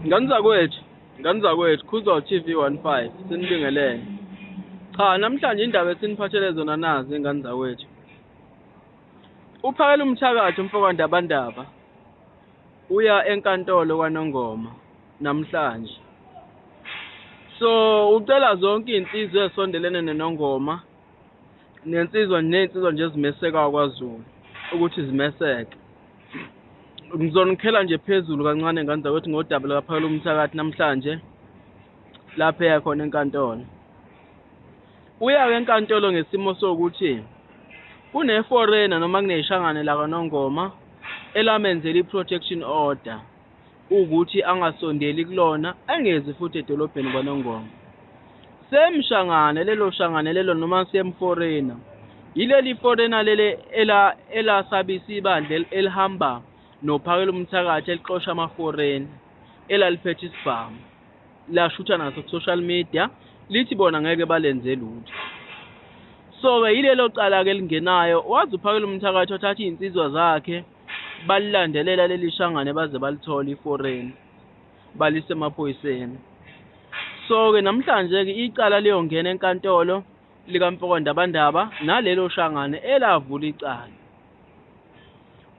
Ngane zakwethu, ngane zakwethu, Khuzwayo TV 15, sinibingelele. Cha, namhlanje indaba esiniphathele zona nazi ingane zakwethu. Uphakela umthakathi umfoka Ndabandaba uya enkantolo kwaNongoma namhlanje. So ucela zonke iy'nsizwa ezisondelene neNongoma nensizwa ney'nsizwa nje ezimesekayo kwaZulu ukuthi zimeseke. Ngizonikhela nje phezulu kancane ngane zakwethu ngodaba lukaPhakela Umthakathi namhlanje lapho eya khona enkantolo. Uya-ke enkantolo ngesimo sokuthi kune-foreigner noma kuneshangane lakwaNongoma elamenzela i-protection order ukuthi angasondeli kulona angezi futhi edolobheni kwaNongoma. Same shangane lelo shangane lelo noma same foreigner. Yileli foreigner leli ela elasabisa ibandla elihamba nophakela umthakathi elixosha ama-foreigner elaliphethe isibhamu lashutha naso ku-social media lithi bona ngeke balenze lutho. So-ke yilelo cala-ke elingenayo waze uphakela umthakathi wathatha iy'nsizwa zakhe balilandelela leli shangane baze balithola i-foreign balise emaphoyiseni. So-ke namhlanje-ke icala liyongena enkantolo likaMfoko Ndabandaba nalelo shangane elavula icala.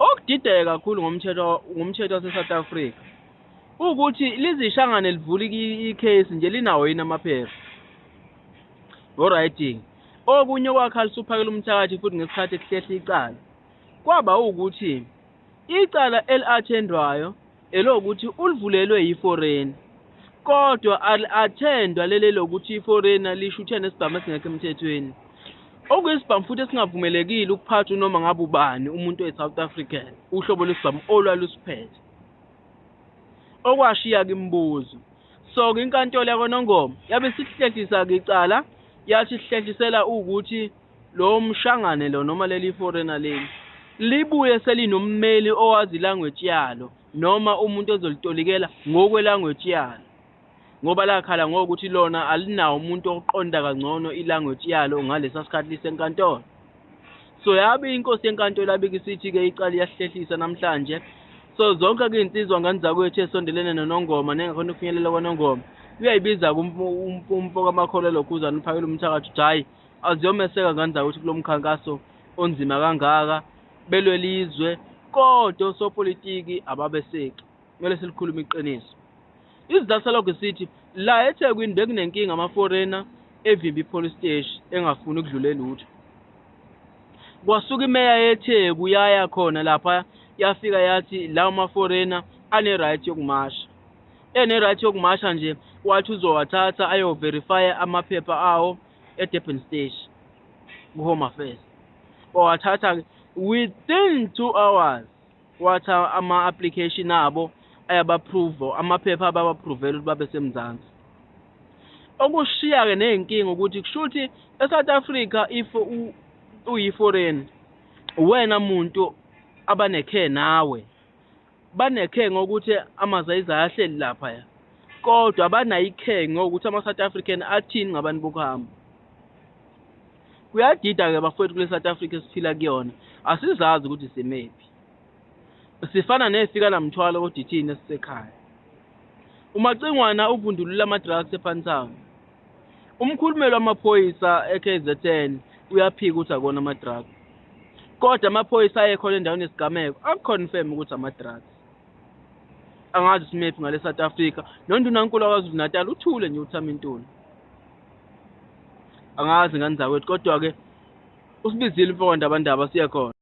Okudideka kakhulu ngomthetho wase-South Africa ukuthi lizishangane livula i-case nje linawo yini amaphepha. Alright. Okunye okwakhalisa uphakela umthakathi futhi ngesikhathi kuhlehla icala kwaba ukuthi icala eli-attendwayo elokuthi ulivulelwe yi-foreigner kodwa ali-attendwa leli lokuthi i-foreigner lishuthe nesibhamu esingekho emthethweni okuyisibhamu futhi esingavumelekile ukuphathwa noma ngabe ubani umuntu oyi-South African uhlobo lwesibhamu olwalusiphethe okwashiya-ke imibuzo. So-ke inkantolo yakwaNongoma yabe isihlehlisa-ke icala yathi sihlehlisela ukuthi lo mshangane lo noma leli foreigner leli libuye selinommeli owazi language yalo noma umuntu ozolitolikela ngokwe-language yalo ngoba lakhala ngokuthi lona alinawo umuntu oqonda kangcono i-language yalo ngalesa sikhathi lisenkantolo. So yabe inkosi yenkantolo yabika isithi-ke icala iyahlehlisa namhlanje. So zonke-ke iy'nsizwa ngane zakwethu esondelene noNongoma nengakhona ukufinyelela kwaNongoma uyayibiza-ke umfo kaMakholo lokhuzana uphakela umthakathi ukuthi hhayi aziyomeseka ngane zakwethu kulo mkhankaso onzima kangaka belwela izwe kodwa osopolitiki ababeseki. Kumele silikhulume iqiniso. Isizathu salokho sithi la eThekwini bekunenkinga ama-foreigner evimba i-police station engafuni ukudlule lutho. Kwasuka imeya yeTheku yaya khona lapha yafika yathi lawo ma-foreigner ane-right yokumasha. Ene-right yokumasha nje wathi uzowathatha ayo-verify-a amaphepha awo e-Durban Station ku-Home Affairs. Wawathatha within 2 hours wathi ama-application abo ayaba-approve amaphepha abo aba-approvela ukuthi babe seMzansi. Okushiya-ke ney'nkinga ukuthi kusho ukuthi e-South Africa if uyi-foreign wena muntu abanekhe nawe banekhe ngokuthi amazayizayi ahleli laphaya kodwa abanayo ikhe ngokuthi ama-South African athini ngabantu bokuhamba. Kuyadida-ke bafowethu kule South Africa esiphila kuyona asizazi ukuthi simephi. Sifana nefika namthwalo kodwa ithina esisekhaya. Umacingwana uvundulula ama-drugs ePantown. Umkhulumeli wamaphoyisa e-KZN uyaphika ukuthi akona ama-drugs. Kodwa amaphoyisa ayekhona endaweni yesigameko aku-confirm ukuthi ama-drugs. Angazi simephi ngale South Africa. Nondunankulu waKwaZulu Natal uthule nje uThami Ntuli. Angazi ngane zakwethu kodwa-ke usibizile umfo kaNdabandaba siye khona.